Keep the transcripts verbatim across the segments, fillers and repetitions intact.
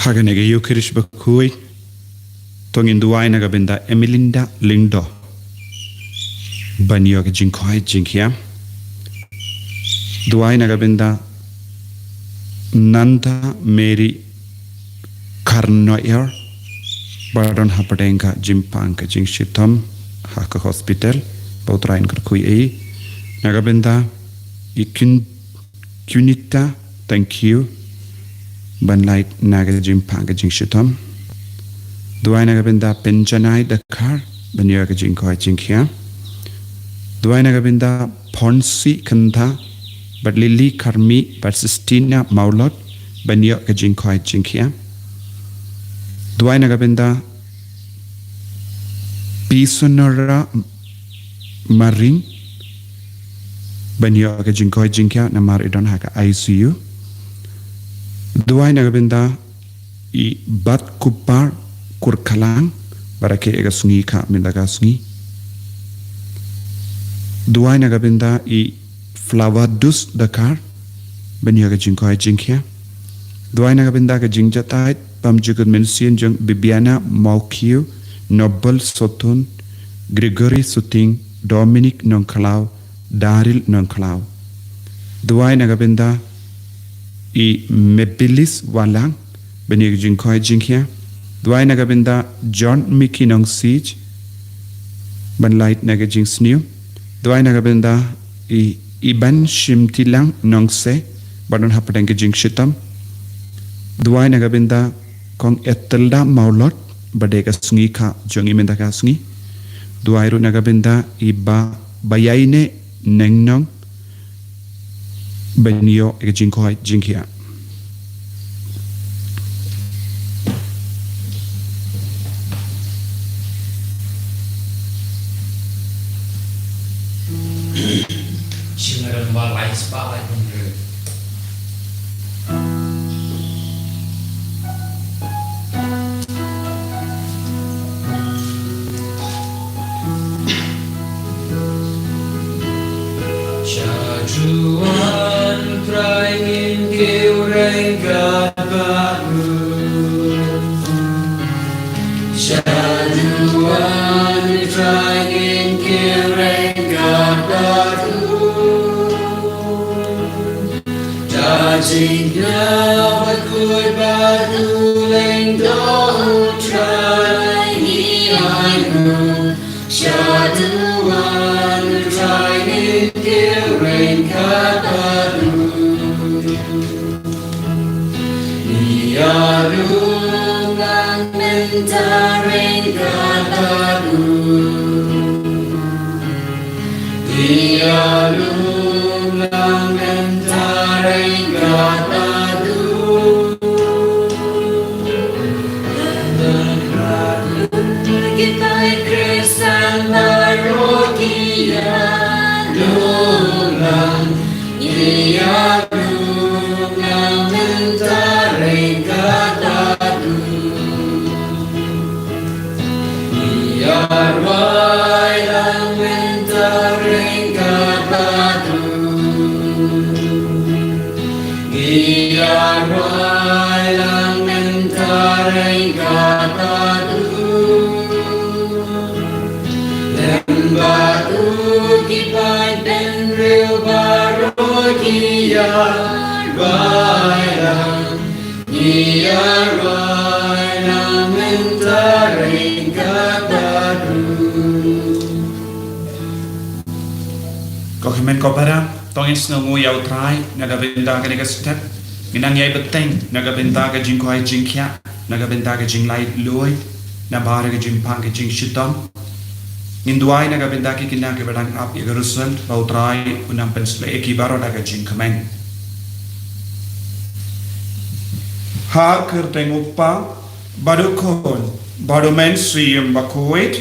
Ha kane ka Eucharist bakhuid, to ngin duwai na ka bynta Emelinda Lyngdoh ban ïoh ka jingkoit jingkhiah. Duwai na ka bynta Nanda Mary Karnoyer ba don hapdeng ka jingpang ka jingshitom ha ka hospital, ba U Trai un kyrkhu ïa i. Na ka bynta i Kin Kunita, thank you. Ban lait na ka jingpang ka jingshitom. Duwai na ka bynta Penjanai Dkhar ban ïoh ka jingkoit jingkhiah. Duwai na ka bynta Ponsi Kynta bad Lily Karmi bad Sistina Maulot ban ïoh ka jingkoit jingkhiah. Duwai na ka bynta Pisonora Maring ban ïoh ka jingkoit jingkhiah namar i don ha ka I C U. Duwai na ka bynta i Bat Kupar Kurkhalang ba rakhe ïa ka sngi ka mynta ka sngi. Duwai na ka bynta i Flavadus Dkhar ban ïoh ka jingkoit jingkhiah. Duwai na ka bynta ka jingjatai bymjukut mynsiem jong Bibiana Mawkiew, Noble Sotun, Gregory Suting, Dominic Nongkhlaw, Daryl Nongkhlaw. Duwai na ka bynta i Mebilis Walang ban ïoh ka jingkoit jingkhiah. Duwai na ka bynta John Mickey Nongsij ban lait na ka jingsniew. Duwai na ka bynta i Iban Shimtilang Nongse ba don hapdeng ka jingshitom. Duwai na ka bynta Kong Etelda Maulot ba dei ka sngi ka jong i mynta ka sngi. Duwai ruh na ka bynta i Ba Bayaine Nengnong ban ïoh ka jingkoit jingkhiah. Shaduan Trai ngin kiew ryngkat bad u. Shaduan Trai ngin kiew ryngkat bad u. Da jingkñia bad khuid bad u lyngdoh u Trai ngi ai nguh. Shaduan Trai ngin kiew ryngkat bad u. Ngi ïalum lang mynta ryngkat bad u. Ngi ïalum lang mynta ryngkat bad u. Ki Khristan baroh ki ïalum lang, ngi ïalum lang mynta ryngkat bad u. Ngi ïa rwai lang mynta ryngkat bad u. Ngi ïa rwai lang mynta ryngkat bad u. Lem bad u ki paidbynriew baroh ki ïa rwai lang. Ngi ïa rwai lang mynta ryngkat bad u. Ko hynmen ko para, to ngin sngewnguh ïa U Trai na ka bynta kane ka step. Ngin nang ïai bteng na ka bynta ka jingkoit jingkhiah, na ka bynta ka jinglaitluid, na ka bynta ka jingpang ka jingshitom. Ngin duwai na ka bynta ki kynja kiba dang ap ïa ka result, ba U Trai un nang pynshlei ïa ki baroh da ka jingkmen. Ha ka kyrteng U Kpa, bad U Khun, bad U Mynsiem Bakhuid.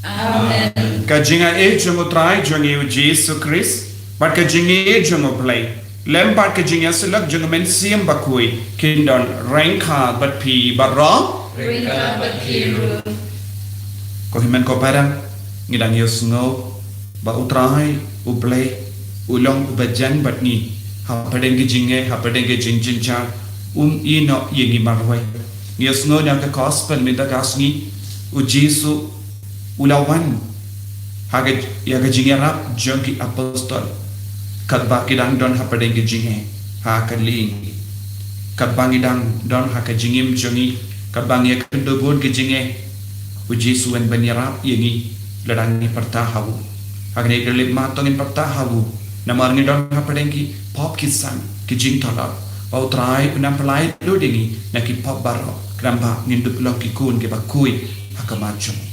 Amen. Ka jingaiei jong U Trai jong ngi U Jisu Khrist bad ka jingïeit jong U Blei lem bad ka jingïasyllok jong U Mynsiem Bakhuid kin don ryngkat bad phi baroh. Ryngkat bad phi ruh. Ko hynmen ko para, ngi dang ïohsngew ba U Trai U Blei u long uba jan bad ngi hapdeng ki jingeh, hapdeng ki jingjynjar, um ïehnoh ïa ngi marwei. Ngi ïohsngew na ka gospel mynta ka sngi, u Jisu u la wan ha ka, ïa ka jingïarap jong ki apostol, katba ki dang don hapdeng ki jingeh ha ka lieng. Katba ngi dang don ha ka jingim jong ngi, katba ngi ïakynduh bun ki jingeh, u Jisu un ban ïarap ïa ngi lada ngi pyrta ha u. Ha kane ka leit mat to ngin pyrta ha u, namar ngi don hapdeng ki pop ki san, ki jingtolop. Ba u Trai un nang pyllait lut ïa ngi na ki pop baroh, khnang ba ngin dup long ki khun kiba khuid ha khmat jong u.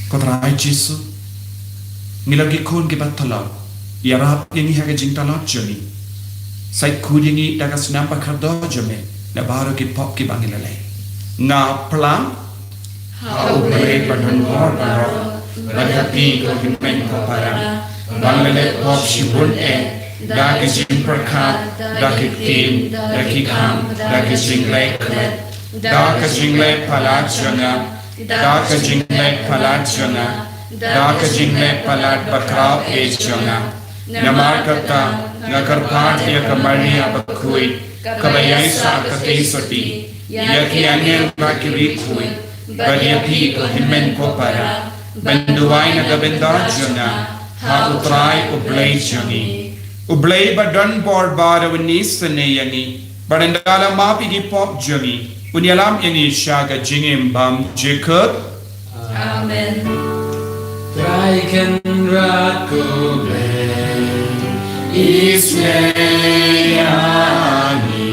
Ko Trai Jisu, ngi long ki khun kiba tolop. Ïarap ïa ngi ha ka jingtolop jong ngi. Sa khuid ïa ngi da ka snam ba kordor jong me na baroh ki pop kiba ngi la leh. Nga phla ha U Blei ba don bor baroh, bad ha phi ko Hynmen ko Para, ba nga la leh pop shibun eh, da ka jingpyrkhat, da ka ktien, da ki kam, da ka jingleh klet, da ka jingleh palat jong nga, da ka jingleh palat jong nga, da ka jingleh palat bakhraw eh jong nga. Namar kata nga kyrpad ïa ka Maria bakhuid, kaba ïaisah katei sati ïa ki angel bad ki riewkhuid, bad ïa phi ko Hynmen ko Para, ban duwai na ka bynta jong nga ha U Trai U Blei jong ngi. U Blei ba don bor baroh un isynei ïa ngi, bad ynda la map ïa ki pop jong ngi, un ïalam ïa ngi sha ka jingim bymjukut. Amen. Trai Kynrad ko Blei, isynei ïa ngi.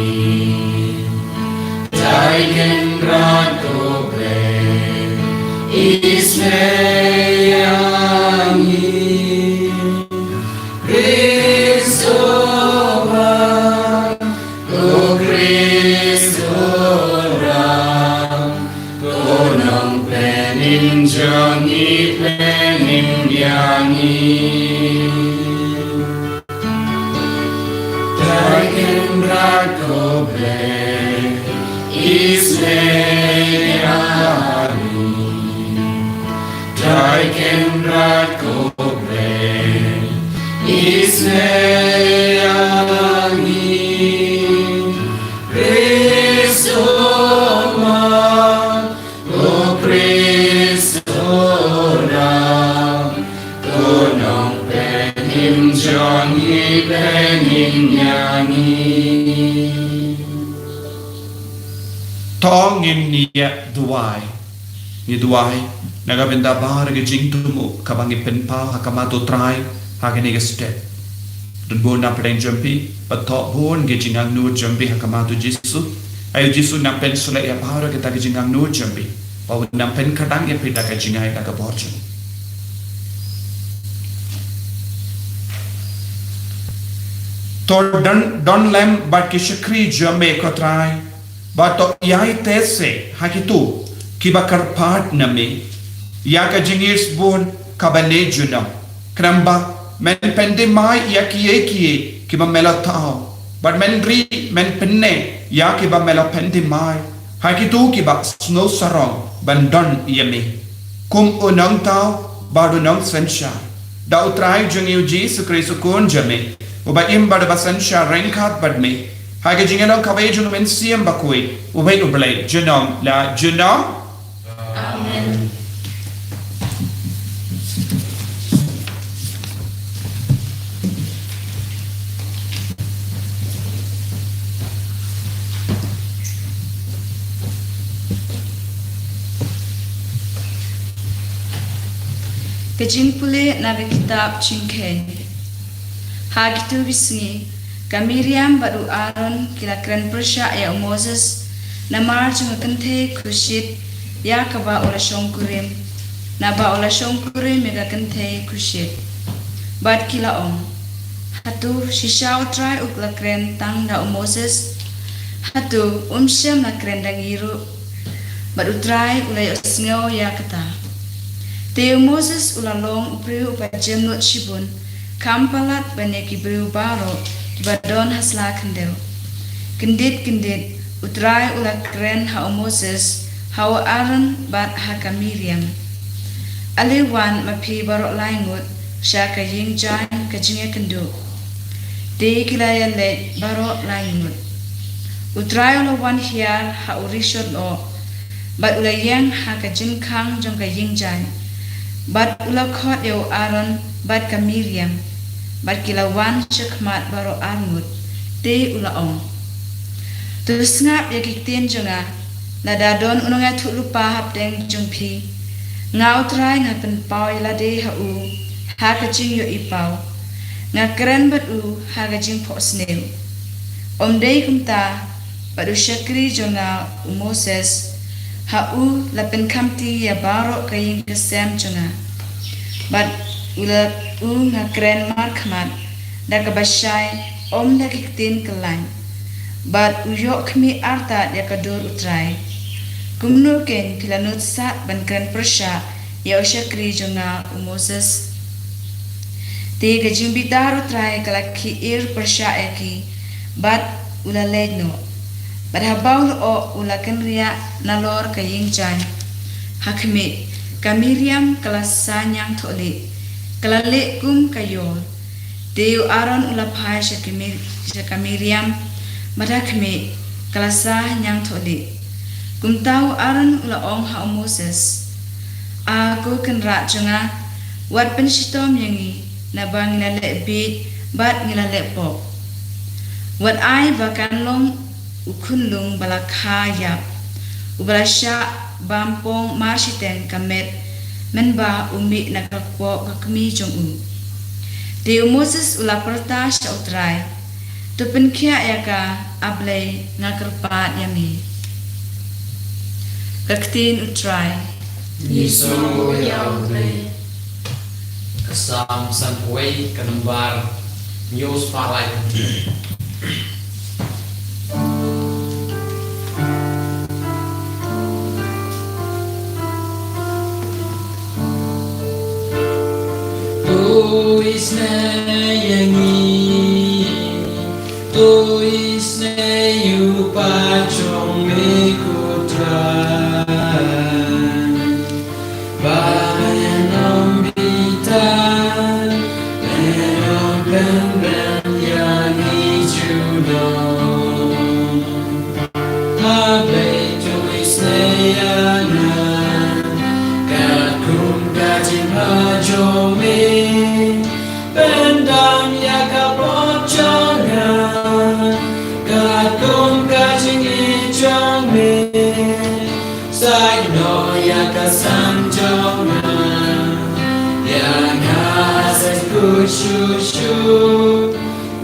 Trai Kynrad ko Blei, isynei ïa ngi. Khrist u wan, ko Khrist u wan, ko Nongpynim jong ngi, pynim ïa ngi. Trai Kynrad ko Blei, isynei ïa ngi. Trai Kynrad ko Blei, isynei ïa ngi. Khrist u wan, ko Khrist u wan, ko Nongpynim jong ngi, pynim ïa ngi. To ngin ïa duwai. Ngi duwai na ka bynta baroh ki jingthmu kaba ngi pynpaw ha khmat U Trai ha kane ka step. Don bun na pdeng jong phi, ba thoh bun ki jingangnud jong phi ha khmat U Jisu. Ai U Jisu nang pynshlur ïa baroh kita ki jingangnud jong phi, ba un nang pynkhiah ïa phi da ka jingai da ka bor jong u. To don, don lem bad ki shakri jong me ko Trai, ba to ïai teh seh ha kito kiba kyrpad na me ïa ka jingïeit bun kaba ne junom. Khnang ba men pynthymmai ïa kiei kiei kiba me la thaw, bad men ri men pynneh ïa kiba me la pynthymmai. Ha kito kiba sngew sarong ban don ïa me kum u nongthaw bad u nongsynshar. Da U Trai jong ngi U Jisu Khrist U Khun jong me, uba im bad uba synshar ryngkat bad me ha ka jingïalang kawei jong U Mynsiem Bakhuid, uwei U Blei, junom la junom. Amen. Ka jingpule na ka kitab Jingkheiñ. Ha kito ki sngi, ka Miriam bad u Aaron ki la kren pyrshah ïa u Moses namar jong ka kynthei khushit ïa kaba u la shongkurim, naba u la shongkurim ïa ka kynthei khushit. Bad ki la ong, hato shisha U Trai u la kren tang da u Moses? Hato um shym la kren da ngi ruh? bad U Trai u la ïohsngew ïa kata. Te u Moses u la long u briew uba jemnud shibun, kham palat ban ïa ki briew baroh kiba don ha sla khyndew. Kyndit kyndit, U Trai u la kren ha u Moses, ha u Aaron bad ha ka Miriam. Ale wan ma phi baroh lai ngut sha ka ïing jaiñ ka jingïakynduh. Te ki la ïaleit baroh lai ngut. U Trai u la wan hiar ha u rishot noh, bad u la ïeng ha ka jingkhang jong ka ïing jaiñ. Bad u la khot ïa u Aaron bad ka Miriam, bad ki la wan sha khmat baroh ar ngut. Te u la ong: To sngap ïa ki ktien jong nga, lada don u nongïathuhlypa hapdeng jong phi, nga U Trai nga pynpaw ïa lade ha u ha ka jingïohi paw. Nga kren bad u ha ka jingphohsniew. Ym dei kumta, bad u shakri jong nga u Moses, ha u la pynkhamti ïa baroh ka ïing ka sem jong nga. Bad u la u nga kren markhmat da kaba shai, ym da ki ktien kyllain. Bad u ïoh khmih artat ïa ka dur U Trai. Kumno kein phi la nud sat ban kren pyrshah ïa u shakri jong nga u Moses? Te ka jingbitar U Trai ka la khih ir pyrshah ïa ki, bad u la leit noh. Bad haba u lyoh u la kynriah nalor ka ïing jaiñ, ha khmih, ka Miriam ka la sah ñiangthohlieh, ka la leh kum ka ïor. Te u Aaron u la phai sha ka Mi-, sha ka Miriam, bad ha khmih, ka la sah ñiangthohlieh. Kumta u Aaron u la ong ha u Moses: A ko kynrad jong nga, wat pynshitom ïa ngi, naba ngi la leh bieit bad ngi la leh pop. Wat ai ba kan long u khunlung ba la kha ïap, uba la shah bam pong marshiteng ka met, mynba u mih na ka kpoh ka kmie jong u. Te u Moses u la pyrta sha U Trai: To pynkhiah ïa ka, A Blei, nga kyrpad ïa me. Ka ktien U Trai. Ngi sngewnguh ïa U Blei. Ka Salm sanphew wei, ka nombar hynñiew spah lai. To isnei ïa ngi, to isnei ïa u paid jong me ko Trai. Ba men ym bitar, men ym pynbeiñ ïa ngi junom. A Blei to isnei ïa nga, katkum ka jingpynjah jong me. Pyndam ïa ka pop jong nga, katkum ka jingïeit jong me. Said noh ïa ka san jong nga, ïa nga said khuid shuh shuh.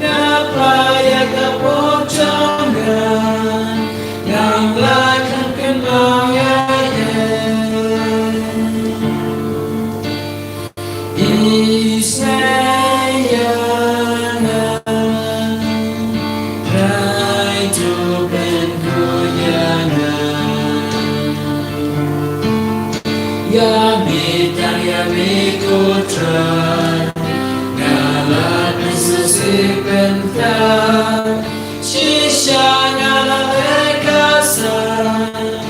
Nga phai ïa ka pop jong nga, ngam lah kynmaw ïa ïa. Isnei ïa nga, Trai to pynkhuid ïa nga. Ïa me tang ïa me ko Trai, nga la pynsngewsih pynthar. Shisha nga la leh ka san,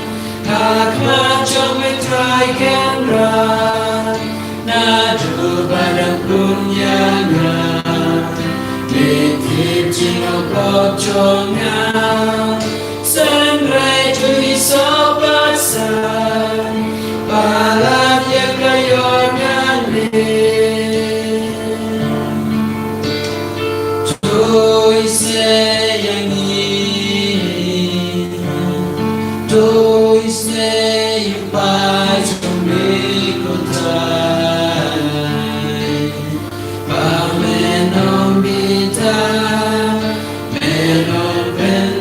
ha khmat jong me Trai Kynrad. Naduh ba dang bun ïa nga, me tip jinglong pop jong nga. Sngewbha to isopasai, palat ïa ka ïor ngan leh. To isnei ïa ngi, to isnei ïa u paid jong me ko Trai. Ba men ym bitar, men ym pyn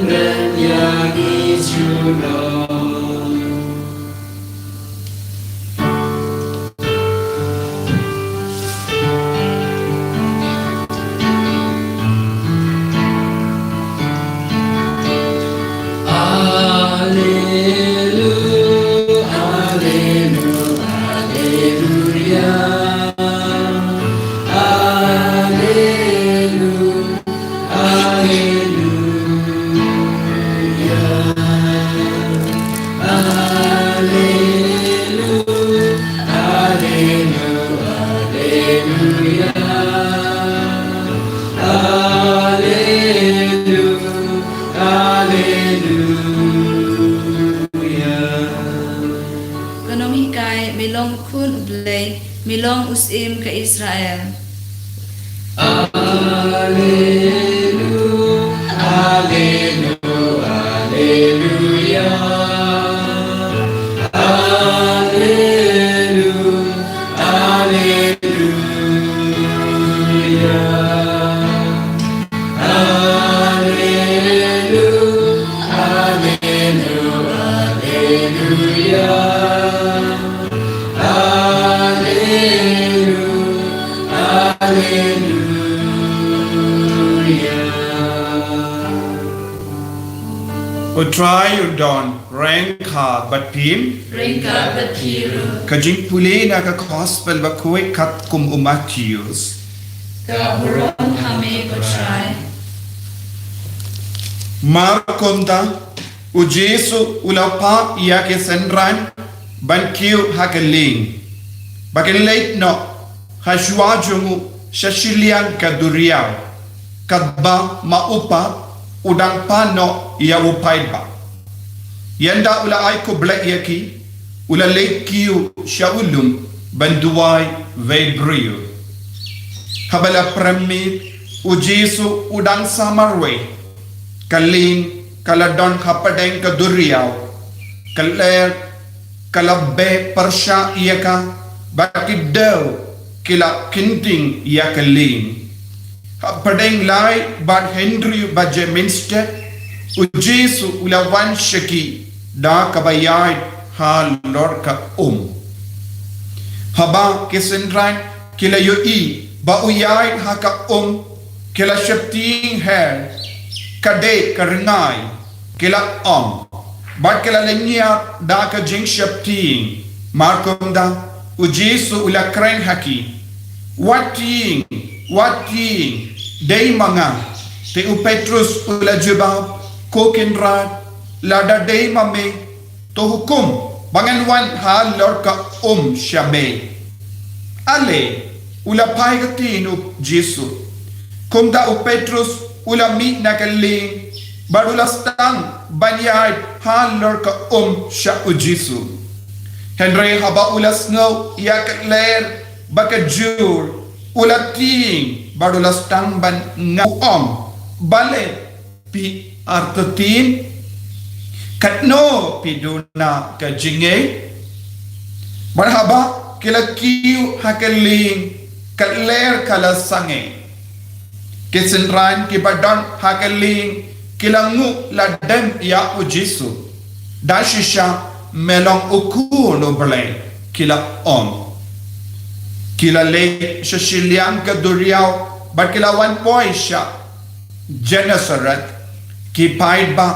Khun U Blei, me long u Syiem ka Israel. U Trai u don ryngkat bad phi. Ryngkat bad phi ruh. Ka jingpule na ka Gospel bakhuid katkum u Mathaios. Ka burom ha me ko Trai. Mar kumta, u Jisu u la phah ïa ki synran ban kiew ha ka lieng, ba kin leit noh ha shuwa jong u sha shiliang ka duriaw, katba ma u pat u dang pan noh ïa u paidbah. Ynda u la ai khublei ïa ki, u la leit kiew sha u lum ban duwai wei briew. Haba la prem miet, u Jisu u dang sa marwei. Ka lieng ka la don hapdeng ka duriaw. Ka lyer ka la beh pyrshah ïa ka, bad ki dew ki la kynting ïa ka lieng. Hapdeng lai bad hynriew baje mynstep, u Jisu u la wan sha ki da kaba ïaid halor ka um. Haba ki synran ki la ïohi ba u ïaid ha ka um, ki la sheptieng her, ka dei ka rngai, ki la ong, bad ki la lynñiar da ka jingsheptieng. Mar kumta, u Jisu u la kren ha ki, wat tieng, wat tieng, dei ma nga. Te u Petrus u la jubab, ko Kynrad, lada dei ma me, to hukum ba ngan wan halor ka um sha me. Ale, u la phai ka ktien u Jisu. Kumta u Petrus u la mih na ka lieng, bad u la sdang ban ïaid halor ka um sha u Jisu. Hynrei haba u la sngew ïa ka lyer bad ka jur, u la tieng bad u la sdang ban ngam, u ong, balei phi artatien? Katno phi duna ka jingngeit? Bad haba ki la kiew ha ka lieng, ka lyer ka la sangeh. Ki synran kiba don ha ka lieng ki la nguh lade ïa u Jisu. Da shisha me long u Khun u Blei, ki la ong. Ki la leit sha shiliang ka duriaw bad ki la wan poi sha Gennesaret. Ki paidbah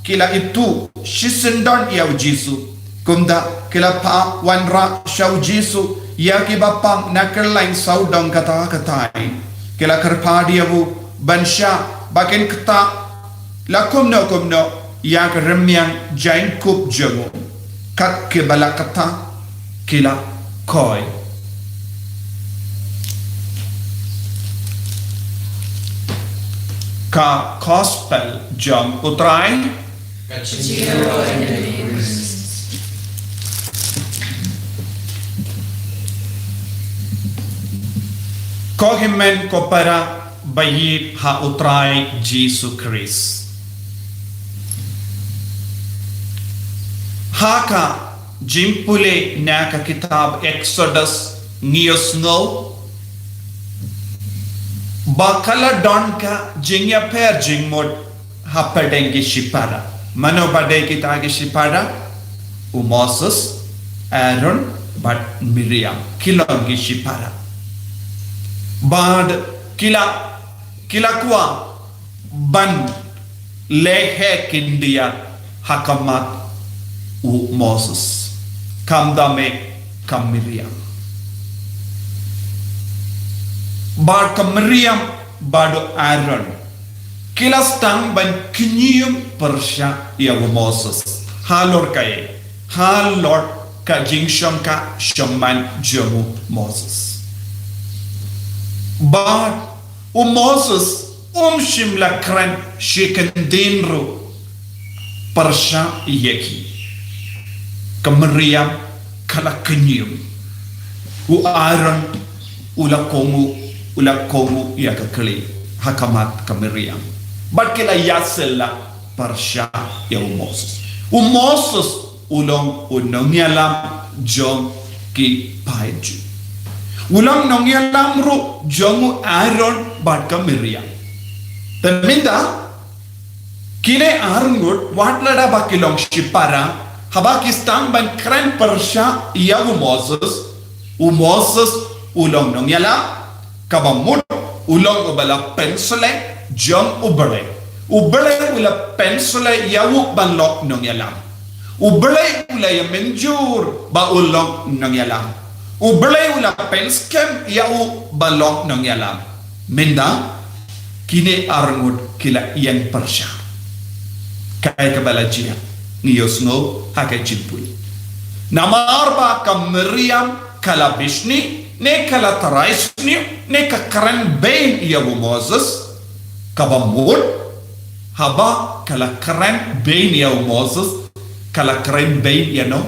ki la ithuh shisyndon ïa u Jisu. Kumta ki la phah wanrah sha u Jisu ïa kiba pang na kylleng sawdong katta katta. Ki la kyrpad ïa u ban shah ba kin ktah la kumno kumno ïa ka rmiang jaiñkup jong u. Kat kiba la ktah ki la koi. Ka Gospel jong u Trai. Ka jingïaroh ïa u Khrist. Ko hynmen ko para ba ïeit ha u Trai Jisu Khrist. Ha ka jingpule na ka kitab Exodus ngi ïohsngew ba ka la don ka jingïapher jingmut hapdeng ki shipara. Mano ba dei kita ki shipara? U Moses, Aaron, bad Miriam. Ki long ki shipara. Bad ki la, ki la kwah ban leh heh khyndiat ha khmat u Moses. Kam da me ka Miriam. Bad ka Miriam bad u Aaron ki la sdang ban kñium pyrshah ïa u Moses. Halor kaei? Halor ka jingshongkha shongman jong u Moses. Bad u Moses um shym la kren shi kyntien ruh pyrshah ïa ki. Ka Miriam ka la kñium. U Aaron u la kohnguh, u la kohnguh ïa ka kli ha khmat ka Miriam. Bad ki la ïasyllok pyrshah ïa u Moses. U Moses u long u nongïalam jong ki paid Jiw. U long nongïalam ruh jong u Aaron bad ka Miriam. Te mynta, kine arngut, wat lada ba ki long shipara, haba ki sdang ban kren pyrshah ïa u Moses, u Moses u long nongïalam, kaba mut u long uba la pynshlei jong U Blei. U Blei u la pynshlei ïa u ban long nongïalam. U Blei u la ïa mynjur ba u long nongïalam. U Blei u la pynskhem ïa u ban long nongïalam. Mynta, kine arngut ki la ïeng pyrshah. Kaei kaba la jia, ngi ïohsngew ha ka jingpule. Namar ba ka Miriam ka la bishni, ne ka la trai shni, ne ka kren bein ïa u Moses, kaba mut, haba ka la kren bein ïa u Moses, ka la kren bein ïa no,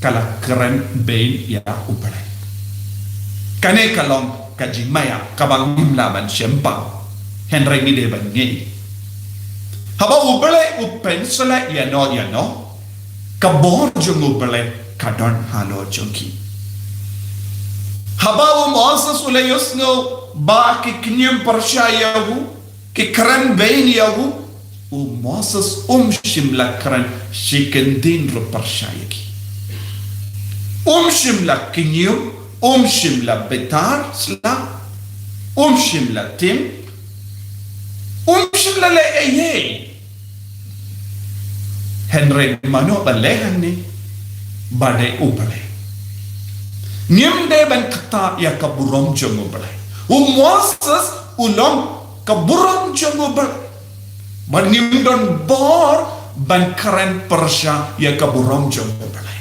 ka la kren bein ïa U Blei. Kane ka long ka jingmaïa kaba ngim lah ban shim pang, hynrei ngi dei ban ngeit. Haba U Blei u pynshlei ïa no ïa no, ka bor jong U Blei ka don halor jong ki. Haba u Moses u la ïohsngew ba ki kñium pyrshah ïa u, ki kren bein ïa u, u Moses um shym la kren shi kyndin ruh pyrshah ïa ki. Um shym la kñium, um shym la bitar sla, um shym la tim, um shym la leh ei ei. Hynrei mano ba leh hangne? Ba dei U Blei. Ngim dei ban ktah ïa ka burom jong U Blei. U Moses u long ka burom jong U Blei. Bad ngim don bor ban kren pyrshah ïa ka burom jong U Blei.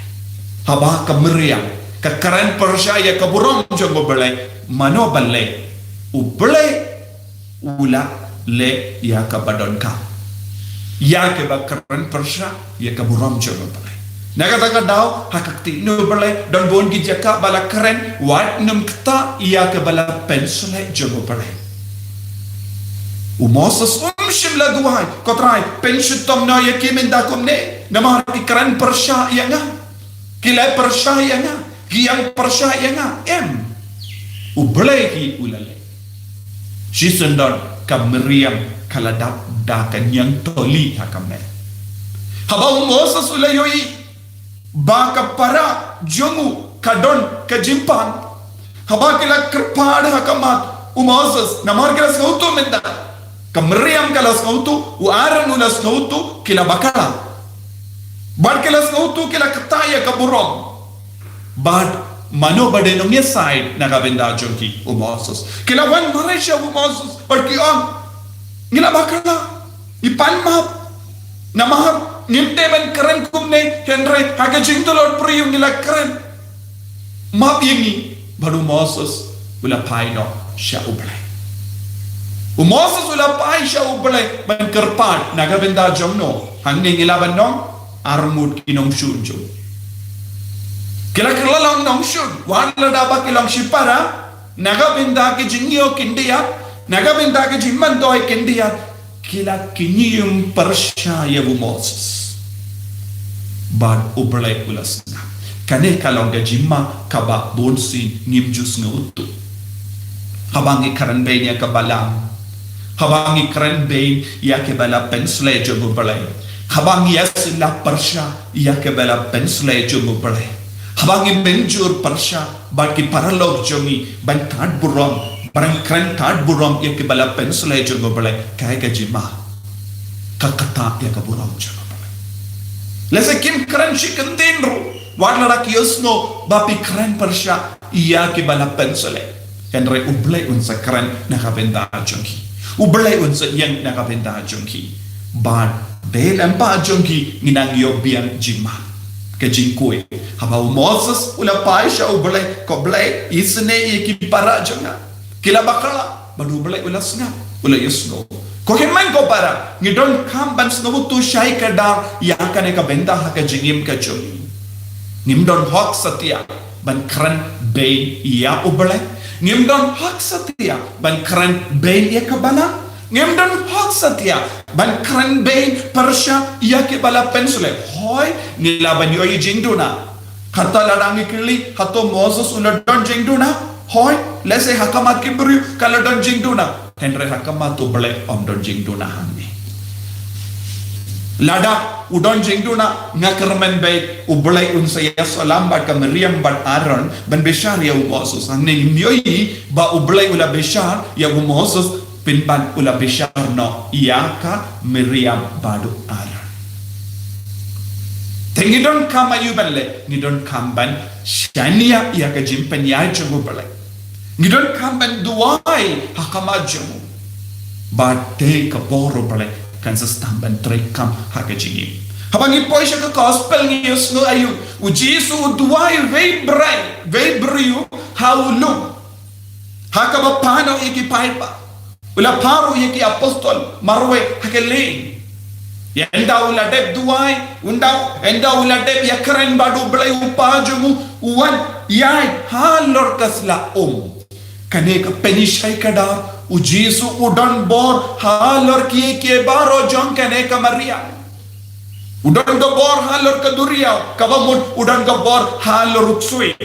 Haba ka Miriam ka kren pyrshah ïa ka burom jong U Blei, mano ba leh? U Blei u la leh ïa kaba donkam. Ïa kaba kren pyrshah ïa ka burom jong U Blei. Na kata ka daw, ha ka ktien U Blei, don bun ki jaka ba la kren, wat nym ktah ïa kaba la pynshlei jong U Blei. U Moses um shym la duwai, ko Trai, pynshitom noh ïa ki mynta kumne, namar ki kren pyrshah ïa nga. Ki leh pyrshah ïa nga, ki ïeng pyrshah ïa nga, em. U Blei hi u la leh. Shisien don ka Miriam ka la dap da ka ñiangtoli ha ka met. Haba u Moses u la ïohi ba ka para jong u ka don ka jingpang. Haba ki la kyrpad ha khmat u Moses, namar ki la sngewthuh mynta. Ka Miriam ka la sngewthuh, u Aaron u la sngewthuh, ki la bakla. Bad ki la sngewthuh, ki la ktah ïa ka burom. Bad mano ba dei nongïasaid na ka bynta jong ki? U Moses. Ki la wan mareh sha u Moses, bad ki ong, ngi la bakla, ngi pan map. Namar ngim dei ban kren kumne, hynrei ha ka jingtlot briew ngi la kren. Map ïa ngi. Bad u Moses u la phai noh sha U Blei. U Moses u la phai sha U Blei ban kyrpad na ka bynta jong no? Hangne ngi la ban ong, arngut ki nongshun jong u. Ki la kylla long nongshun, wat lada ba ki long shipara, na ka bynta ki jingïoh khyndiat, na ka bynta ki jingmyntoi khyndiat, ki la kñium pyrshah ïa u Moses. Bad U Blei u la sngap. Kane ka long ka jingma kaba bunsien ngim ju sngewthuh. Haba ngi kren bein ïa ka balang, haba ngi kren bein ïa kiba la pynshlei jong U Blei, haba ngi ïasyllok pyrshah ïa kiba la pynshlei jong U Blei, haba ngi mynjur pyrshah bad ki paralok jong ngi ban tad burom, ban kren tad burom ïa kiba la pynshlei jong U Blei, kaei ka jingma? Ka ktah ïa ka burom jong U Blei. Lehse kim kren shi kyntien ruh, wat lada ki ïohsngew ba phi kren pyrshah ïa kiba la pynshlei, hynrei U Blei un sa kren na ka bynta jong ki. U Blei un sa ïeng na ka bynta jong ki. Bad dei lyngba jong ki ngin nang ïoh biang jingma. Ka jingkhuid. Haba u Moses u la phai sha U Blei, ko Blei, isynei ïa ki para jong nga. Ki la bakla, bad U Blei u la sngap, u la ïohsngew. Ko hynmen ko para, ngi donkam ban sngewthuh shai kdar ïa kane ka bynta ha ka jingim ka jong ngi. Ngim don hok satia ban kren beiñ ïa U Blei. Ngim don hok satia ban kren beiñ ïa ka balang. Ngim don hok satia ban kren beiñ pyrshah ïa kiba la pynsleh. Hooid, ngi lah ban ïohi jingduna. Kata lada ngi kylli, hato Moses u la don jingduna? Hooid, lehse ha khmat ki briew ka la don jingduna. Hynrei ha khmat U Blei ym don jingduna hangne. Lada u don jingduna, nga kyrmen beit U Blei un sa ïasalam bad ka Miriam bad Aaron ban bishar ïa u Moses. Hangne ngim ïohi ba U Blei u la bishar ïa u Moses, pynban u la bishar noh ïa ka Miriam bad u Aaron. Te ngi donkam aïu ban leh? Ngi donkam ban shaniah ïa ka jingpynïaid jong U Blei. Ngi donkam ban duwai ha khmat jong u. Bad te ka bor U Blei kan sa sdang ban treikam ha ka jingim. Haba ngi poi sha ka gospel ngi ïohsngew aïu, u Jisu u duwai wei briew, wei briew ha u lum. Ha kaba phah noh ïa ki paidbah. U la phah ruh ïa ki apostol marwei ha ka lieng. Ynda u la dep duwai, ynda, ynda u la dep ïakren bad U Blei U Kpa jong u, u wan ïaid halor ka sla um. Kane ka pynshai kdar, u Jisu u don bor halor kiei kiei baroh jong kane ka Maria. U don ka bor halor ka duriaw, kaba mut u don ka bor halor u ksuid.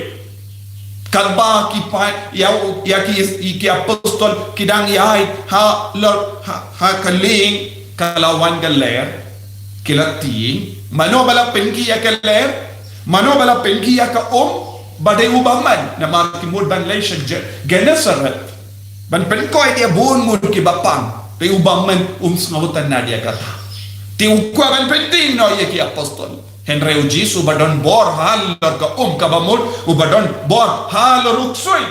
Katba ki paid, ïa u, ïa ki, ïa ki apostol ki dang ïaid halor, ha, ha ka lieng, ka la wan ka ler, ki la tieng. Mano ba la pynkhih ïa ka ler? Mano ba la pynkhih ïa ka um? Ba dei u bymman, namar ki mut ban leit sha Je-, Gennesaret ban pynkoit ïa bun ngut kiba pang. Te u bymman um sngewtynnad ïa kata. Te u kwah ban pyntieng noh ïa ki apostol. Hynrei u Jisu uba don bor halor ka um, kaba mut uba don bor halor u ksuid,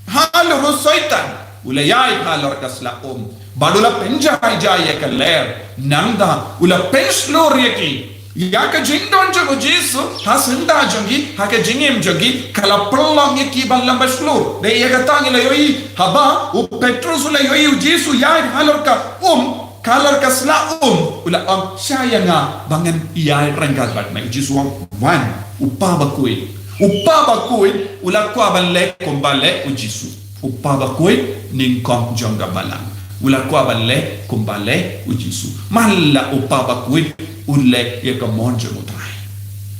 halor u Soitan, u la ïaid halor ka sla um. Bad u la pynjai jai ïa ka ler. Nangta u la pynshlur ïa ki. Ïa ka jingdon jong u Jisu ha syndah jong ki, ha ka jingim jong ki, ka la pynlong ïa ki ban lamba shlur. Dei ïa kata ngi la ïohi haba u Petrus u la ïohi u Jisu ïaid halor ka um, halor ka sla um, u la ong, shah ïa nga ba ngan ïaid ryngkat bad me. U Jisu u ong, wan. U Kpa bakhuid, U Kpa bakhuid u la kwah ban leh kumba leh u Jisu. U Kpa bakhuid nyngkong jong ka balang, u la kwah ban leh kumba leh u Jisu. Man la U Kpa bakhuid u leh ïa ka mon jong U Trai.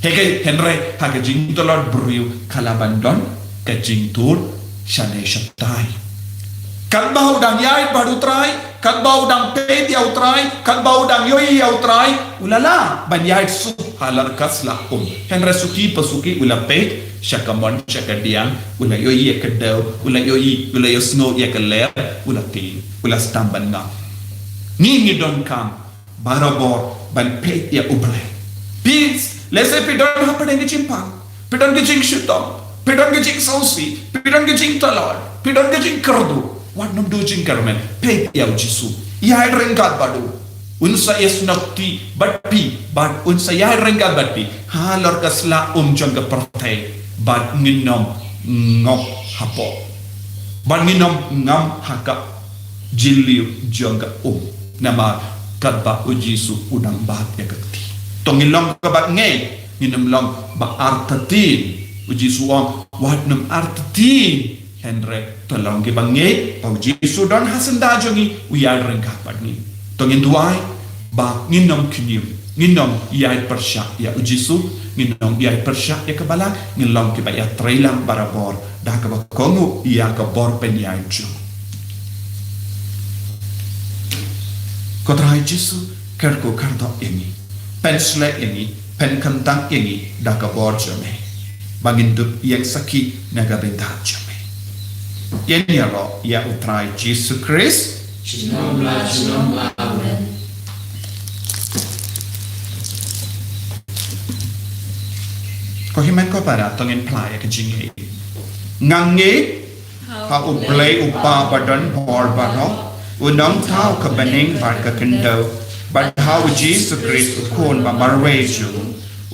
Hynrei, hynrei ha ka jingtlot briew ka la ban don ka jingtur shane shatai. Katba u dang ïaid bad U Trai, katba u dang peit ïa U Trai, katba u dang ïohi ïa U Trai, u la lah ban ïaid suk halor ka sla um. Hynrei suki pa suki u la peit sha ka mon, sha ka diang, u la ïohi ïa ka dew, u la ïohi, u la ïohsngew ïa ka ler, u la tieng, u la sdang ban ngap. Ngi, ngi donkam barabor ban peit ïa U Blei. Phi, lehse phi don hapdeng ka jingpang, phi don ka jingshitom, phi don ka jingsngewsih, phi don ka jingtlot, phi don ka jingkyrduh. Wat nym duh jingkyrmen, peit ïa u Jisu. Ïaid ryngkat bad u. Un sa ïasnoh kti bad phi, bad un sa ïaid ryngkat bad phi halor ka sla um jong ka pyrthei. Bad ngin nym ngop hapoh, bad ngin nym ngam ha ka jylliew jong ka um. Namar katba u Jisu u dang bat ïa ka kti. To ngin long kaba ngeit, ngin nym long ba artatien. U Jisu u ong, wat nym artatien. Hynrei to long kiba ngeit ba u Jisu u don ha syndah jong ngi, u ïaid ryngkat bad ngi. To ngin duwai ba ngin nym khñium, ngin nym ïaid pyrshah ïa u Jisu, ngin nym ïaid pyrshah ïa ka balang, ngin long kiba ïatreilang barabor da kaba kohnguh ïa ka bor pynïaid jong u. Ko Trai Jisu, kyrkhu kyrdoh ïa ngi. Pynshlei ïa ngi, pynkyntang ïa ngi da ka bor jong me, ba ngin dup ïeng sakhi na ka bynta jong me. Ïa ngi ïaroh ïa u Trai Jisu Khrist. Junom la junom. Amen. Ko hynmen ko para, to ngin phla ïa ka jingngeit. Nga ngeit ha U Blei U Kpa ba don bor baroh, u Nongthaw ka bneng bad ka khyndew, bad ha u Jisu Khrist u Khun ba marwei jong u,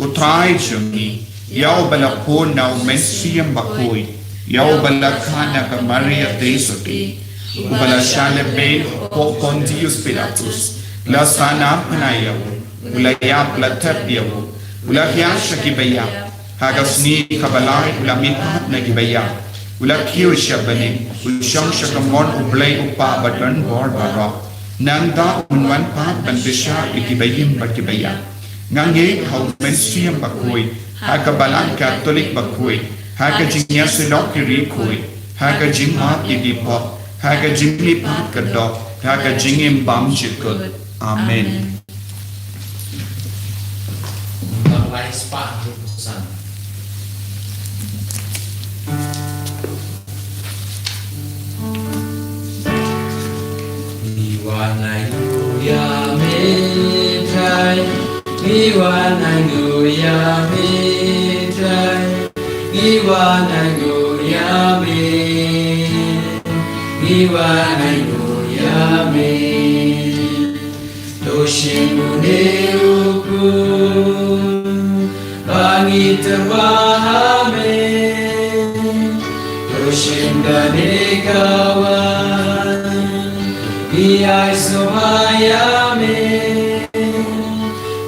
u Trai jong ngi, ïa uba la bun na u Mynsiem Bakhuid, ïa uba la kha na ka Maria Theisotti, uba la shah lehbeiñ hapoh Pontius Pilatus, la sahnarphna ïa u, u la ïap, la thep ïa u, u la hiar sha kiba ïap, Ha ka sngi kaba lai u la mihpat na kiba ïap, u la kiew sha bneng, u shong sha kamon U Blei U Kpa ba don bor baroh. Nangta un wan pat ban bishar ïa kiba im bad kiba ïap. Nga ngeit ha U Mynsiem Bakhuid, ha ka Balang Katholik bakhuid, ha ka jingïasyllok ki riewkhuid, ha ka jingmap ïa ki pop, ha ka jingmihpat ka doh, ha ka jingim bymjukut. Amen. Amen. Ngi wan ainguh ïa me Trai, ngi wan ainguh ïa me Trai, ngi wan ainguh ïa me, ngi wan ainguh ïa me. To shim une u kpu ba ngi tyrwa ha me. To shim kane ka waiñ, ngi ai sngewbha ïa me.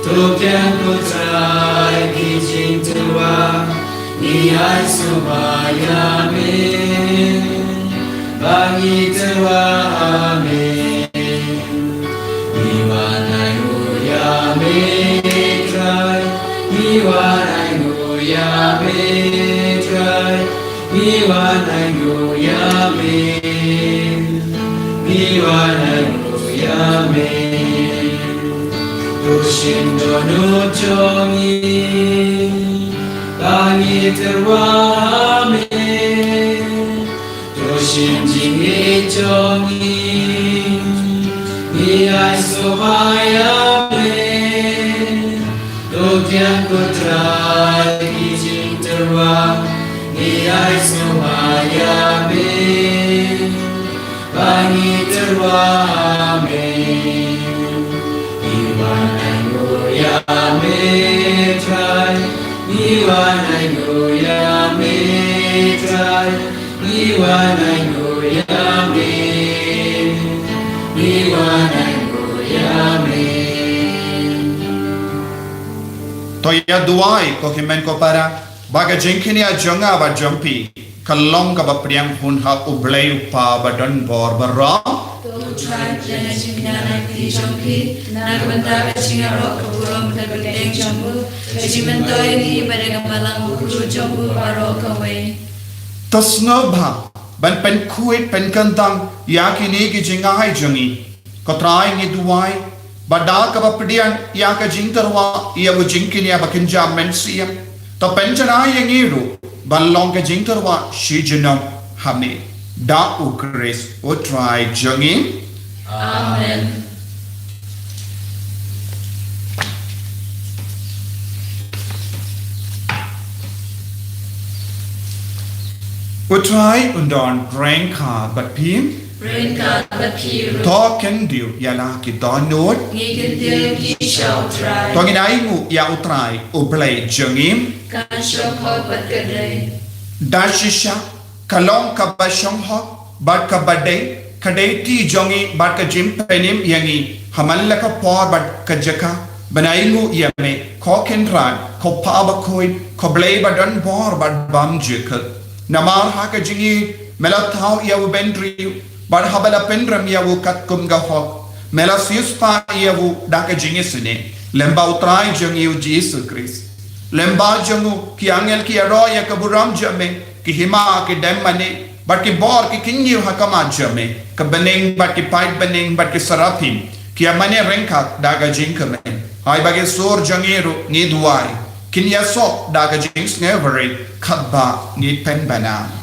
To kiang ko Trai ki jingtyrwa, ngi ai sngewbha ïa me ba ngi tyrwa ha me. Ngi wan ainguh ïa me Trai, ngi wan ainguh ïa me Trai, ngi wan ainguh ïa me, ngi wan ainguh ïa me. To shim dohnud jong ngi ba ngi tyrwa ha me. To shim jingïeit jong ngi, ngi ai sngewbha ïa me. To kiang ko Trai ki jingtyrwa, ngi ai sngewbha ïa me ba ngi tyrwa ha me. Ngi wan ainguh ïa me Trai, ngi wan ainguh ïa me Trai, ngi wan ainguh ïa me, ngi wan ainguh ïa me. To ïa duwai ko hynmen ko para, ba ka jingkñia jong nga bad jong phi kan long kaba pdiang hun ha U Blei U Kpa ba don bor baroh. To Trai, pdiang ïa ka jingkñia na ka kti jong phi, na ka bynta ka jingïaroh, ka burom, ka kyrteng jong u, ka jingmyntoi ïa ngi bad ïa ka balang bakhuid jong u baroh kawei. To sngewbha ban pynkhuid pynkyntang ïa kine ki jingai jong ngi. Ko Trai, ngi duwai ba da kaba pdiang ïa ka jingtyrwa ïa u jingkñia ba kynja mynsiem, to pynjanai ïa ngi ruh ban long ka jingtyrwa shi junom ha me. Da U Khrist U Trai jong ngi. Amen. U Trai un don ryngkat bad phi. Ryngkat bad phi ruh. To kyntiew ïa la ki dohnud. Ngi kyntiew ïa ki sha U Trai. To ngin ainguh ïa U Trai U Blei jong ngi. Kan shong hok bad ka dei. Da shisha ka long kaba shong hok bad kaba dei, ka dei kti jong ngi bad ka jingpynim ïa ngi ha man la ka por bad ka jaka ban ainguh ïa me, ko Kynrad, ko Pa bakhuid, ko Blei ba don bor bad bymjukut. Namar ha ka jingïeit me la thaw ïa u bynriew, bad haba la pynrem ïa u katkum ka hok, me la siewspah ïa u da ka jingisynei lyngba U Trai jong ngi U Jisu Khrist. Lyngba jong u ki angel ki ïaroh ïa ka burom jong me, ki hima ki dem mane bad ki bor ki kyñiew ha khmat jong me, ka bneng bad ki paid bneng bad ki saraphim ki ïa mane ryngkat da ka jingkmen. Haba ki sur jong ngi ruh, ngi duwai, kin ïasoh da ka jingsngewrit katba ngi pynbna.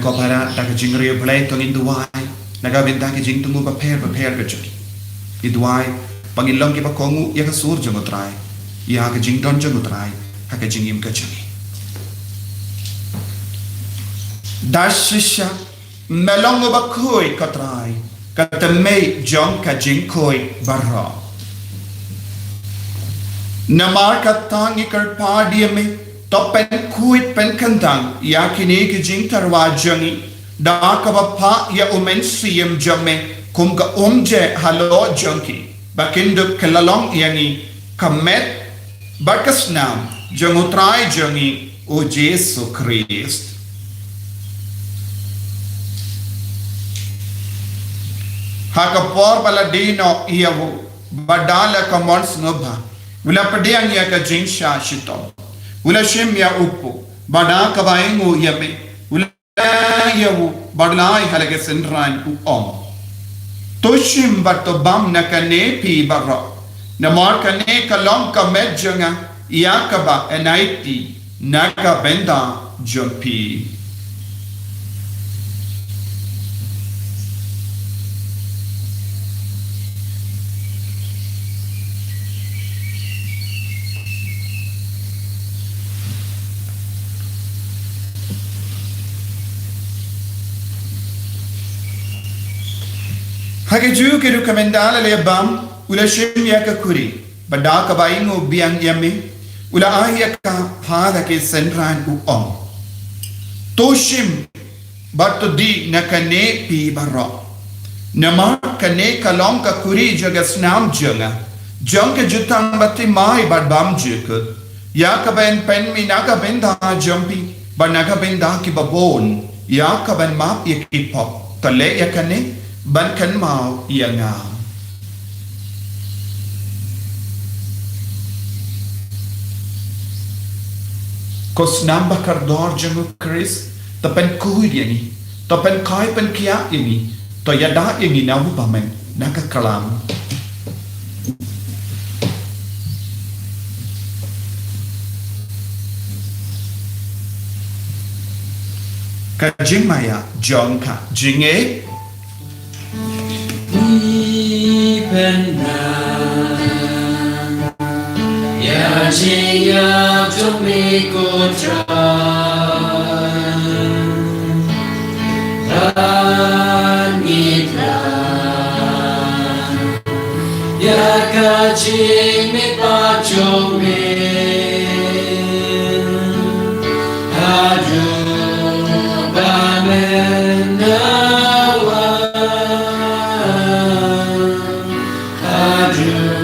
Ko para, da ka jingriewblei to ngin duwai na ka bynta ki jingthmu bapher bapher ka jong ngi. Ngi duwai ba ngin long kiba kohnguh ïa ka sur jong U Trai, ïa ka jingdon jong U Trai ha ka jingim ka jong ngi. Da shisha me long uba khuid, ko Trai, ka tymmen jong ka jingkhuid baroh. Namar kata ngi kyrpad ïa me, to pynkhuid pynkyndang ïa kine ki jingtyrwa jong ngi da kaba phah ïa U Mynsiem jong me kum ka umjeh halor jong ki, ba kin dup kylla long ïa ngi ka met bad ka snam jong U Trai jong ngi U Jisu Khrist. Ha ka por ba la die noh ïa u, bad da la ka mon sngewbha, u la pdiang ïa ka jingshah shitom, u la shim ïa u puh, bad da kaba ainguh ïa me, u la ïa u bad la ai ha la ka synran, u ong: To shim bad to bam na kane phi baroh, namar kane ka long ka met jong nga ïa kaba yn aiti na ka bynta jong phi. Ha kajuh ka ruh, ka mynta la leh bam, u la shim ïa ka khuri, bad da kaba ainguh biang ïa me, u la ai ïa ka ha la ka synran, u ong: To shim bad to dih na kane phi baroh, namar kane ka long ka khuri jong ka snam jong nga, jong ka jutang bathymmai bad bymjukut, ïa kaba yn pynmih na ka bynta jong phi bad na ka bynta kiba bun, ïa kaban map ïa ki pop. To leh ïa kane ban kynmaw ïa nga. Ko snam bakordor jong U Khrist, to pynkhuid ïa ngi, to pynkhie pynkhiah ïa ngi, to ïada ïa ngi na u bymman na ka khlam. Ka jingmaïa jong ka jingïeit. Ngi pynbna ïa jingïap jong me, ko Trai, bad ngi khlad ïa ka jingmihpat jong me haduh ba men da wan, haduh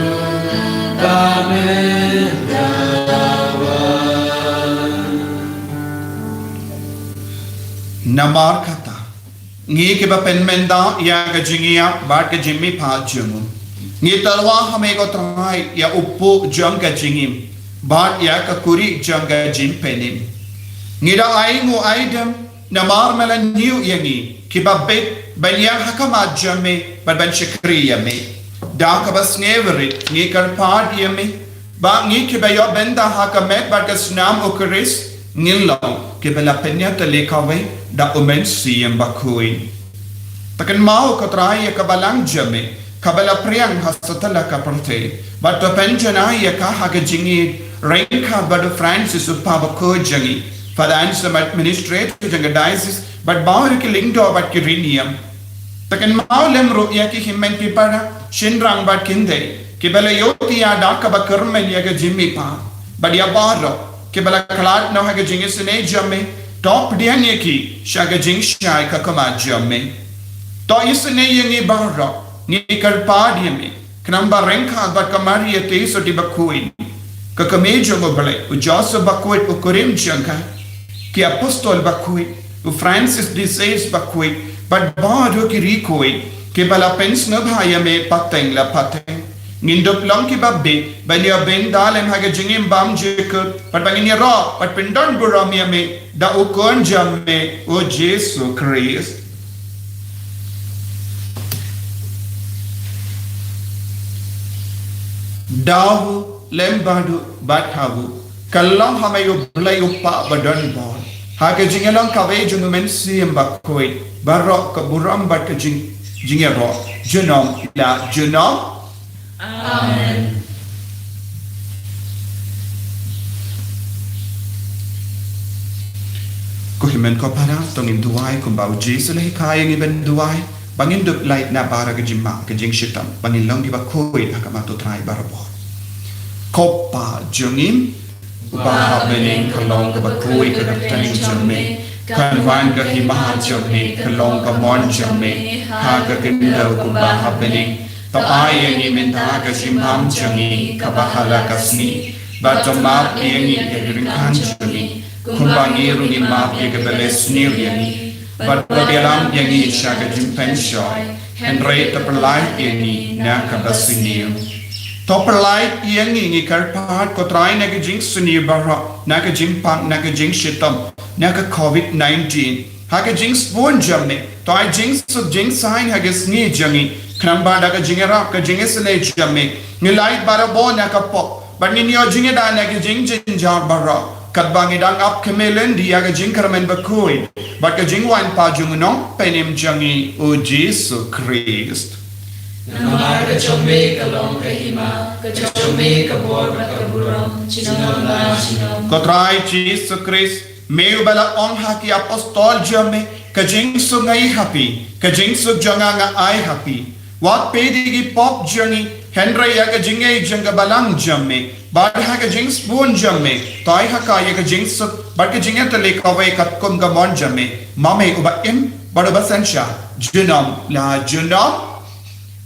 ba men da wan. Namar kata, ngi kiba pynmynda ïa ka jingïap bad ka jingmihpat jong u, ngi tyrwa ha me, ko Trai, ïa u puh jong ka jingim bad ïa ka khuri jong ka jingpynim. Ngi da ainguh aidem namar me la ñiew ïa ngi kiba bit ban ïeng ha khmat jong me bad ban shakri ïa me. Da kaba sngewrit ngi kyrpad ïa me ba ngi kiba ïoh bynta ha ka met bad ka snam U Khrist, ngin long kiba la pynïatylli kawei da U Mynsiem Bakhuid. To kynmaw, ko Trai, ïa ka balang jong me kaba la pdiang ha satlak ka pyrthei, bad to pynjanai ïa ka ha ka jingïeit ryngkat bad u Francis, u Papa bakhuid jong ngi, Father Anselm, administrator jong ka diocese, bad baroh ki lyngdoh bad ki rynïeng. To kynmaw lem ruh ïa ki hynmen ki para, shynrang bad kynthei, kiba la ïohthiah da kaba kyrmen ïa ka jingmihpat, bad ïa baroh kiba la khlad noh ha ka jingisynei jong me. To pdiang ïa ki sha ka jingshai ka khmat jong me. To isynei ïa ngi baroh, ngi kyrpad ïa me, khnang ba ryngkat bad ka Maria Theisotti bakhuid, ka kmie jong U Blei, u Joseph bakhuid u kurim jong ka, ki apostol bakhuid, u Francis de Sales bakhuid, bad baroh ki riewkhuid kiba la pynsngewbha ïa me pateng la pateng, ngin dup long kiba bit ban ïoh bynta lem ha ka jingim bymjukut, bad ba ngin ïaroh bad pyndonburom ïa me da u Khun jong me, u Jisu Khrist. Da u lem bad u bad ha u, kyllon ha me U Blei U Kpa badonbor. Ha ka jingïalong kawei jong u Mynsiem Bakhuid, baroh ka burom bad ka jing, jingïaroh, junom la junom. Amen. Ko hynmen ko para, to ngin duwai kumba u Jisu u la hikai ïa ngi ban duwai. Ba ngin dup lait na baroh ka jingmap ka jingshitom, ba ngin long kiba khuid ha khmat u Trai barabor. Ko Pa jong ngi uba ha bneng, ka long kaba khuid ka kyrteng jong me. Kan wan ka hima jong me, kan long ka mon jong me ha ka khyndew kumba ha bneng. To ai ïa ngi mynta ka jingbam jong ngi kaba ha la ka sngi, bad to map ïa ngi ïa ki ryngkang jong ngi, kumba ngi ruh ngi map ïa kiba leh sniew ïa ngi. Bad to ïalam ïa ngi sha ka jingpynshoi, hynrei to pyllait ïa ngi na kaba sniew. To pyllait ïa ngi, ngi kyrpad ko Trai, na ka jingsniew baroh, na ka jingpang, na ka jingshitom, na ka covid nineteen. Ha ka jingsbun jong me, to ai jingsuk jingsaiñ ha ka sngi jong ngi, khnang ba da ka jingïarap, ka jingisynei jong me, ngi lait barabor na ka pop, bad ngin ïoh jingïada na ki jingjynjar baroh, katba ngi dang ap khmih lynti ïa ka jingkyrmen bakhuid bad ka jingwan pat jong u Nongpynim jong ngi u Jisu Khrist. Namar ka jong me ka long ka hima, ka jong me ka bor bad ka burom, junom la junom. Ko Trai Jisu Khrist, me uba la ong ha ki apostol jong me, ka jingsuk nga ai ha phi, ka jingsuk jong nga nga ai ha phi. Wat peit ïa ki pop jong ngi, hynrei ïa ka jingngeit jong ka balang jong me. Bad ha ka jingsbun jong me, to ai ha ka ïa ka jingsuk bad ka jingïatylli kawei katkum ka mon jong me. Ma me uba im bad uba synshar, junom la junom.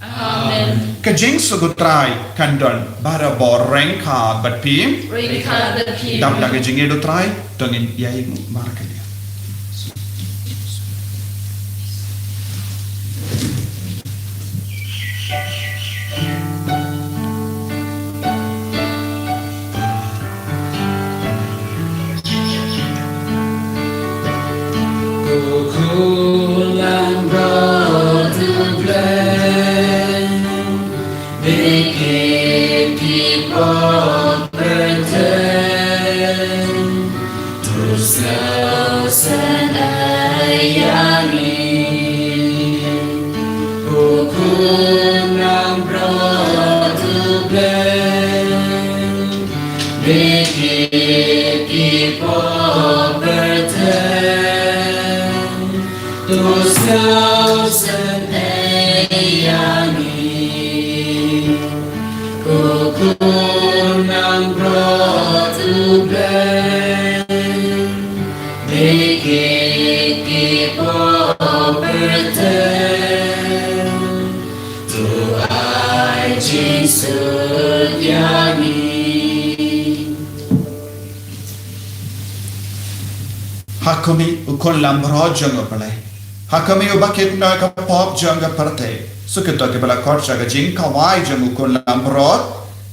Amen. Ka jingsuk u Trai kan don barabor ryngkat bad phi. Ryngkat bad phi. Dap da ka jingïeit u Trai, to ngin ïaid markylliang. Ko khun langbrot u Blei, bad ki pop pyrthei, to sngewsynei ïa ngi. Ko khun langbrot u Blei, bad ki pop pyrthei, to sngewsynei ïa ngi. Ko khun langbrot u Blei, bad ki pop pyrthei, to ai jingsuk ïa ngi. Ha khmih, u khun langbrot jong u Blei. Ha khmih, uba kit noh ïa ka pop jong ka pyrthei. Shu kito kiba la khot sha ka jingkhawai jong u khun langbrot.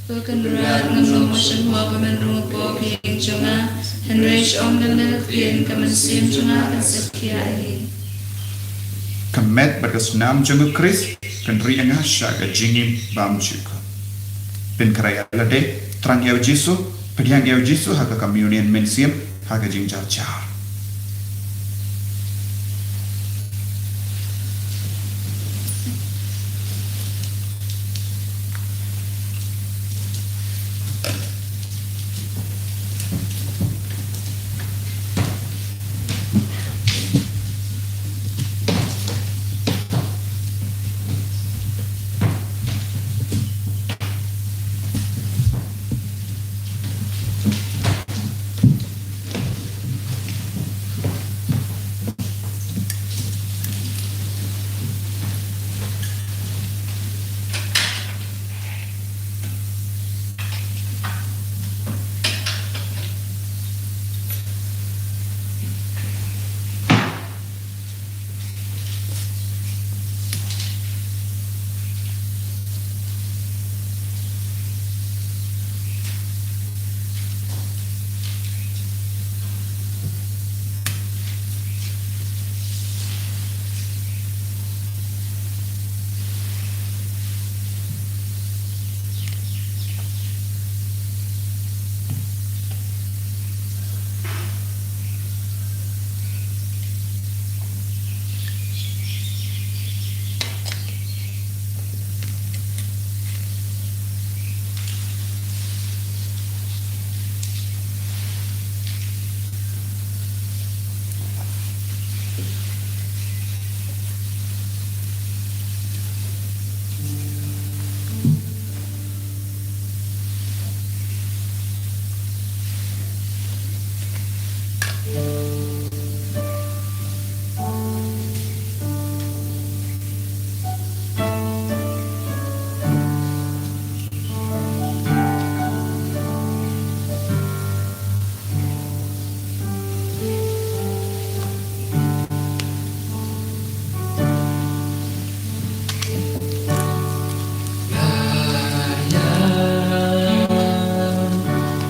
Ko Kynrad, ngam long shuh mo ba men rung hapoh ka ïing jong nga, hynrei shu ong da ka ktien, ka mynsiem jong nga kan sa khia hi. Ka met bad ka snam jong u Khrist kan ri ïa nga sha ka jingim bymjukut. Pynkhreh ïa lade, thrang ïa u Jisu, pdiang ïa u Jisu ha ka communion mynsiem, ha ka jingjar jar.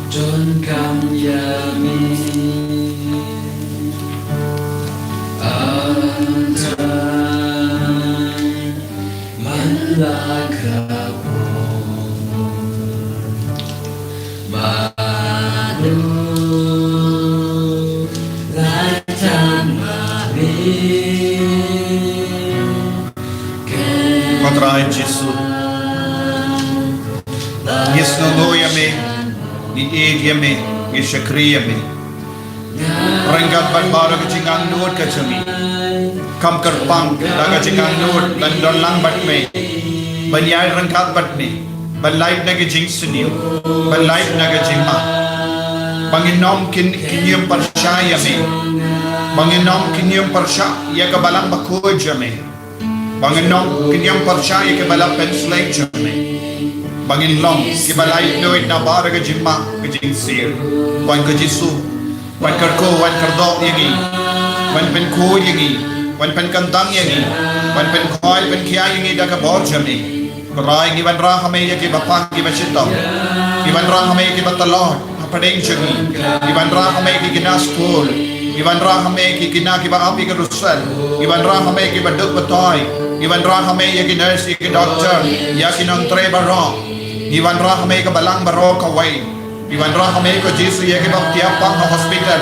Don kam ïa me. An trai man la ka por. Mano la tang ma me. Ko Trai Jisu, ngi sngewnguh ïa me, ngi ïeit ïa me, ngi shakri ïa me. Ryngkat bad baroh ka jingangnud ka jong ngi, kam kyrpang da ka jingangnud ban don lang bad me, ban ïaid ryngkat bad me, ban lait na ka jingsniew, ban lait na ka jingma. Ba ngin ym kin, kin ïoh pyrshah ïa me, ba ngin ym kin ïoh pyrshah ïa ka Balang Bakhuid jong me. Ba ngin ym kin ïoh pyrshah ïa kiba la pynslem jong me. Ba ngin long kiba la ïeit na baroh ka jingma ka jingsniew. Wan ko Jisu, wan kyrkhu, wan kyrdoh ïa ngi. Wan pynkhuid ïa ngi, wan pynkyntang ïa ngi, wan pynkhuid pynkhia ïa ngi da ka bor jong me. Ko Trai, ngi wanrah ha me ïa kiba pang kiba shitom. Ngi wanrah ha me ïa kiba tlot hapdeng jong ngi. Ngi wanrah ha me ïa ki khynnah skul. Ngi wanrah ha me ïa ki khynnah kiba ap ïa ka rusel. Ngi wanrah ha me ïa kiba duk batoi. Ngi wanrah ha me ïa ki nurse, ïa ki doctor, ïa ki nongtrei baroh. Ngi wanrah ha me ïa ka balang baroh kawei. Ngi wanrah ha me ko Jisu ïa kiba tiap pang ha hospital,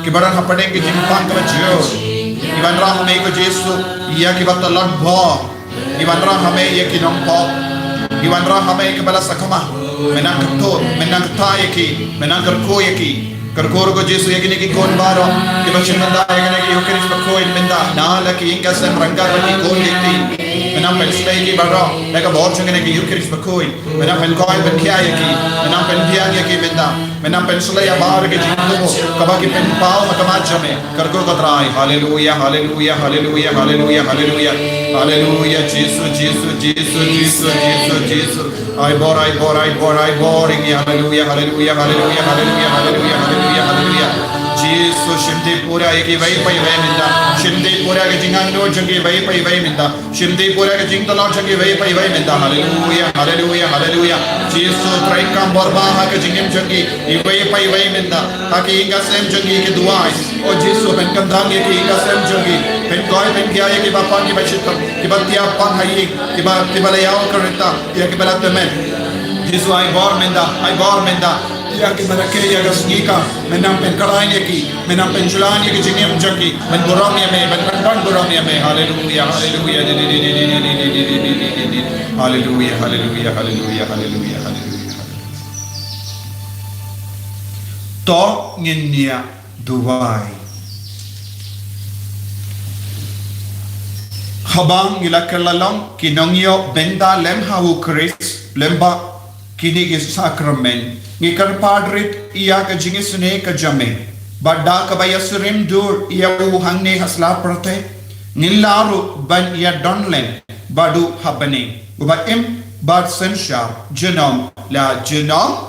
kiba don hapdeng ki jingpang kaba jur. Ngi wanrah ha me ko Jisu ïa kiba tlot bor. Ngi wanrah ha me ïa ki nongpop. Ngi wanrah ha me ïa kiba la sakma. Me nang kyrkhu, me nang kata ïa ki, me nang kyrkhu ïa ki. Kyrkhu ruh ko Jisu ïa kine ki khun baroh kiba shim bynta ïa kane ka Ïukharist bakhuid mynta. Na la ki ïing ka sem ryngkat bad ki khun ki kti. Me nang pynslem ïa ki baroh da ka bor jong kane ka Ïukharist bakhuid. Me nang pynkoit pynkhia ïa ki, me nang pynbiang ïa ki mynta. Me nang pynslem ïa baroh ki jingthmu kaba ki pynpaw ha khmat jong me. Kyrkhu ko Trai. Haleluia, haleluia, haleluia, haleluia, haleluia. Haleluia, Jisu, Jisu, Jisu, Jisu, Jisu. Ai bor, ai bor, ai bor, ai bor ïa ngi. Haleluia, haleluia, haleluia, haleluia, haleluia, haleluia, haleluia. Jisu, shim dei pura ïa kiwei pa kiwei mynta. Shim dei pura ka jingangnud jong kiwei pa kiwei mynta. Shim dei pura ka jingtlot jong kiwei pa kiwei mynta. Haleluia, haleluia, haleluia. Jisu, treikam bor ba ha ka jingim jong ki, iwei pa iwei mynta. Ha ki ïing ka sem jong ki, ki duwai. O Jisu, pynkyntang ïa ki ïing ka sem jong ki. Pynkoit pynkhia ïa kiba pang kiba shitom, kiba tiap pang ha ïing, kiba, kiba la ïaw ka rta ïa kiba la tymmen. Jisu, ai bor mynta, ai bor mynta. Ïa kiba la keh ïa ka sngi ka, me nang pynkhlaiñ ïa ki, me nang pynjlan ïa ki jingim jong ki, ban burom ïa me, ban, ban, ban burom ïa me. Haleluia, haleluia. Haleluia, haleluia, haleluia, haleluia, haleluia. To ngin ïa duwai. Haba ngi la kylla long ki nongïoh bynta lem ha u Khrist, lem bad kine ki sakramen, ngi kyrpad rit ïa ka jingisynei ka jong me, bad da kaba ïasyriem dur ïa u hangne ha sla pyrthei, ngin lah ruh ban ïadon lem bad u ha bneng, uba im bad synshar junom la junom.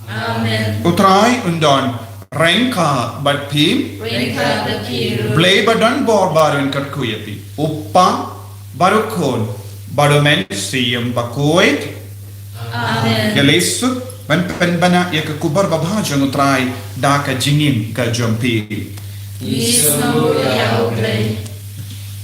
Amen. U Trai un don ryngkat bad phi. Ryngkat bad phi ruh. Blei ba don bor baroh un kyrkhu ïa phi. U Kpa, bad u Khun, bad u Mynsiem Bakhuid. Amen. Ïa leit suk ban pynbna ïa ka khubor babha jong u Trai da ka jingim ka jong phi. Ngi sngewbha ïa u Blei.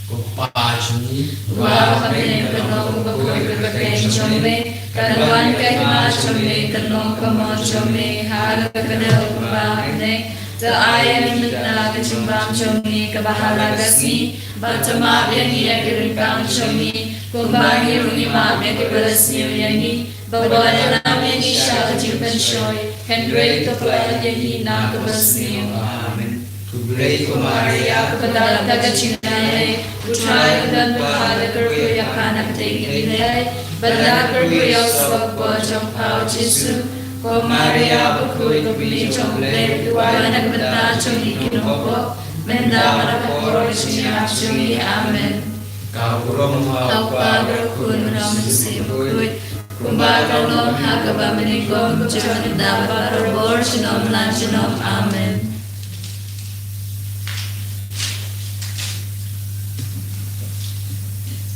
Ko Kpa jong ngi, uba ha bneng, kan long u bakhuid ka kyrteng jong me, kan wan ka hima jong me, kan long ka mon jong me ha ka kyrteng jong me. To ai ïa ngi mynta ka jingbam jong ngi kaba ha la ka sngi, bad to map ïa ngi ïa ki ryngkang jong ngi, kumba ngi ruh ngi map ïa kiba la sniew ïa ngi, bad wat ïalam ïa ngi sha ka jingpynshoi, hynrei to pynïap ïa ngi na kaba sniew. Amen. Khublei ko Maria, kaba don da ka jingaiei, u Trai u don bad pha, la kyrkhu ïa pha na pdeng ki kynthei, bad la kyrkhu ïa u sawkbor jong pha u Jisu. Ko Maria bakhuid, ko Bneng jong U Blei, to wad na ka bynta jong ngi ki nongpop, mynta bad ha ka por ka jingïap jong ngi. Amen. Ka burom ha U Kpa, bad ha U Khun, bad ha U Mynsiem Bakhuid, kumba ka long ha kaba mynnyngkong, kumjuh, mynta bad barabor, junom la junom. Amen.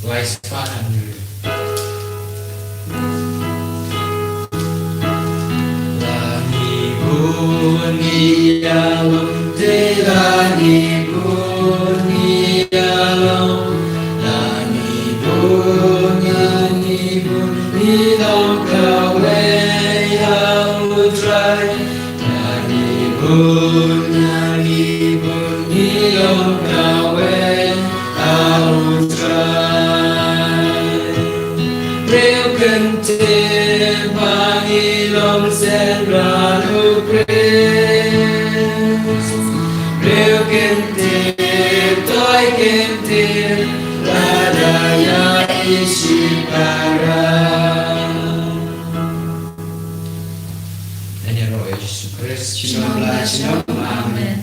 Lai spah. Lani bun ïalong, te lani bun ïalong, lani bun, lani bun, ngi long kawei ha U Trai. Lani bun, lani bun, ngi long kawei ha U Trai. Briew kyntien ba ngi long synran U Khrist. Briew kyntien, toi kyntien, lada ïa i shipara. Ïaroh ïa U Jisu Khrist. Junom la junom. Amen.